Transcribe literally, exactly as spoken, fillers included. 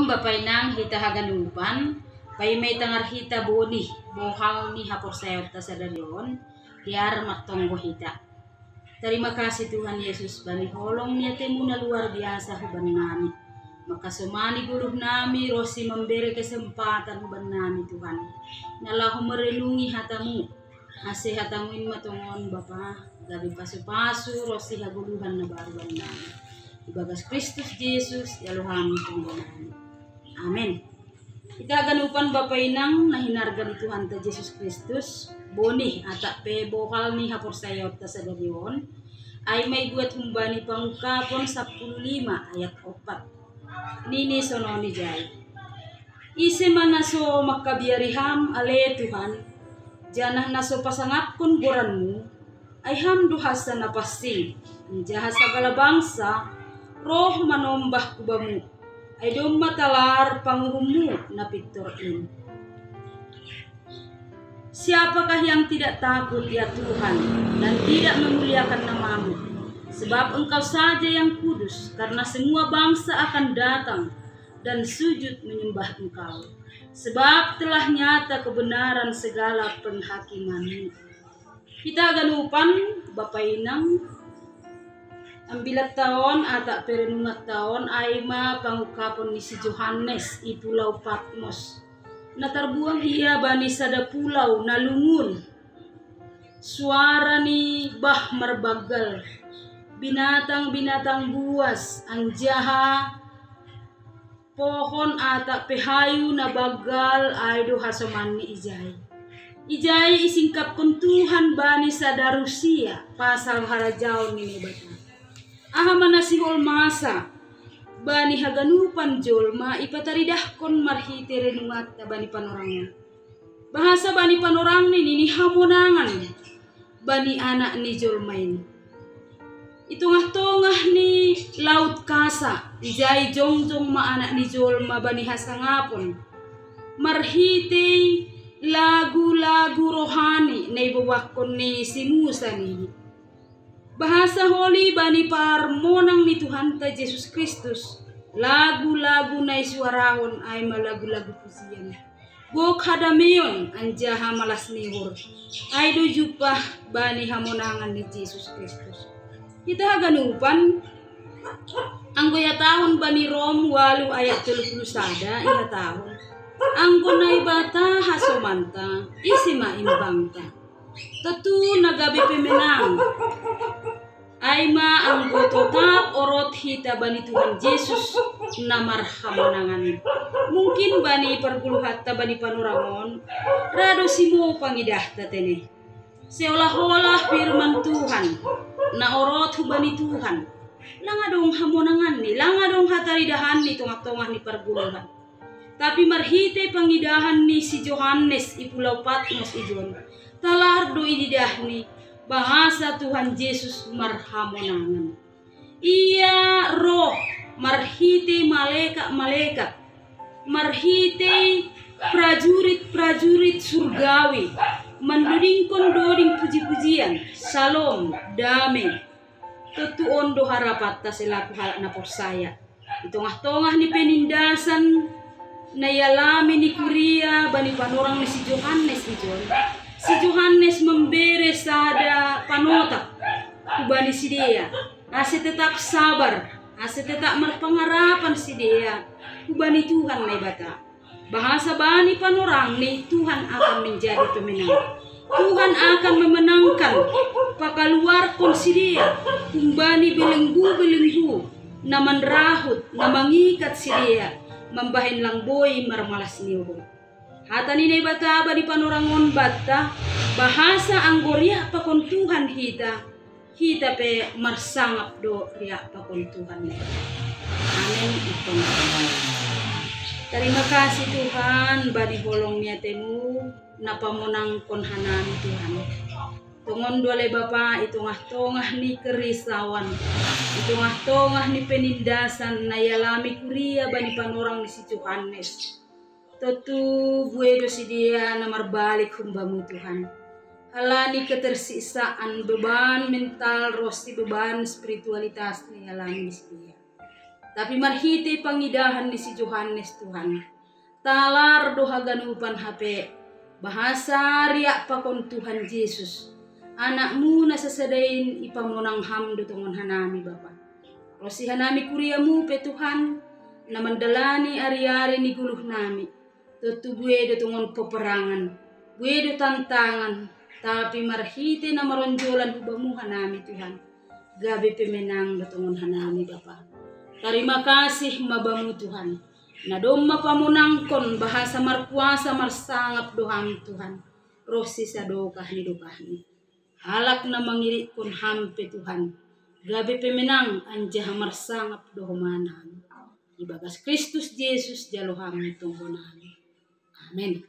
Bapa inang hita haganupan, paima tangar hita boni bohal ni haporsayaonta sadari on, biar martonggo hita. Tarima kasih Tuhan Yesus bani holong ni atemu na luar biasa hubannami. Makasomani guru nami rosi memberi kesempatan hubannami Tuhan. Na laho merenungi hatamu, ase hatamu in matongon Bapa, gabe pasu-pasu rosi hagoluhan na baru bannami. Ibagas Kristus Yesus, ya Tuhan Tuhan. Amin. Ita ganupan Bapa inang na hinarga ni Tuhanta Yesus Kristus, boni atak pe bohal ni haporsayaonta sadari on, ai mai buat humbani pangungkapon sapuluh lima ayat opat. Nini sononi jai. Ise ma na so makabiari ham ale Tuhan, janah na so pasangapkon goranmu, ai ham do hasa na pansing, jaha sagala bangsa roh manombah hubamu, ai domma talar panguhummu na pintor in. Siapakah yang tidak takut ya Tuhan, dan tidak memuliakan namamu? Sebab engkau saja yang kudus, karena semua bangsa akan datang dan sujud menyembah engkau. Sebab telah nyata kebenaran segala penghakimanmu. Hita ganupan, Bapa inang, ambilan taon atak perenungan taon ai ma pangungkapon ni si Johannes i pulau Patmos. Na tarbuang ia bani sada pulau na lungun. Suara ni bah marbanggal, binatang-binatang buas, anjaha pohon atak pe hayu na banggal ai do hasomanni ijai. Ijai isingkapkon Tuhan bani sada rusia pasal harajaon ni Naibata. Aha ma na sihol masa bani haganupan jolma ipataridahkon marhite renunganta bani panorangon. Bahasa bani panorangni nini hamonangan bani anak ni jolma in. I tongah-tongah ni laut kasa, ijai jongjong ma anak ni jolma bani hasangapon. Marhitei lagu-lagu rohani na ibobakkon ni si Musa nini. Bahasa holi bani parmonang ni Tuhanta Jesus Kristus, lagu-lagu na isuarahon ai ma lagu-lagu pujian. Gok hadameon anjaha malas ni uhur. Ai do jumpah bani hamonangan ni Jesus Kristus. Hita haganupan, anggo ihatahon bani Rom walu ayat tolu puluh sada ihatahon. Anggo Naibata hasomanta, ise ma imbangta. Tontu na gabe pemenang. Ai ma anggo totap orot hita bani Tuhan Jesus na marhamonangan. Mungkin bani pargoluhanta bani panorangon, ra do simo pangidahta tene. Seolah-olah firman Tuhan, na orot hubani Tuhan, lang adong hamonanganni, lang adong hataridahanni tongah-tongah ni pargoluhan. Tapi marhite pangidahan ni si Johannes i pulau Patmos ijon, talar do ididahni bahasa Tuhan Jesus marhamonangan. Ia roh marhite malekat-malekat, marhite prajurit-prajurit surgawi, mandodingkon doding puji-pujian, Salom, dame. Tontu on do harapanta selaku halak na porsaya. I tongah-tongah ni penindasan na ialami ni kuria bani panorang ni si Johannes ijon, si Johannes mambere sada panotap hubani sidea, ase tetap sabar, ase tetap marpangarapan sidea hubani Tuhan Naibata. Bahasa bani panorangni Tuhan akan menjadi pemenang. Tuhan akan memenangkan, pakaluarkon sidea humbani belenggu-belenggu na manrahut, na mangikat sidea mambahen lang boi marmalas ni uhur. Hata ni Naibata bani panorangon banta, bahasa anggo riak pakon Tuhan hita, hita pe marsangap do riak pakon Tuhan. Amin. Itong. Tarima kasih Tuhan bani holong ni atemu na pamonangkon hanami Tuhan. Tongon do ale Bapa, i tongah-tongah ni kerisauan, i tongah-tongah ni penindasan na ialami kuria bani panorang ni si Johannes, tontu buei do sidea na marbalik humbamu Tuhan. Halani ketersiksaan, beban mental ronsi beban spiritualitas na ialami ni sidea. Tapi marhitei pangidahan ni si Johannes, Tuhan, talar do haganupan hape, bahasa riak pakon Tuhan Jesus, Anakmu na sasada in ipamonang Ham do tongon hanami, Bapa. Ronsi hanami kuriamu pe, Tuhan, na mandalani ari-ari ni goluh nami. Tontu buei do tongon peperangan, buei do tantangan, tapi marhitei na maronjolan hu Bamu hanami, Tuhan, gabe pemenang do tongon hanami, Bapa. Tarima kasih ma Bamu, Tuhan, na domma pamonangkon bahasa markuasa marsangap do Ham, Tuhan, ronsi sadokah ni dokahni. Halak na mangirikkon Ham pe, Tuhan, gabe pemenang anjaha marsangap do homa nami. Ibagas Kristus Jesus jalo Ham tonggo nami. Amen.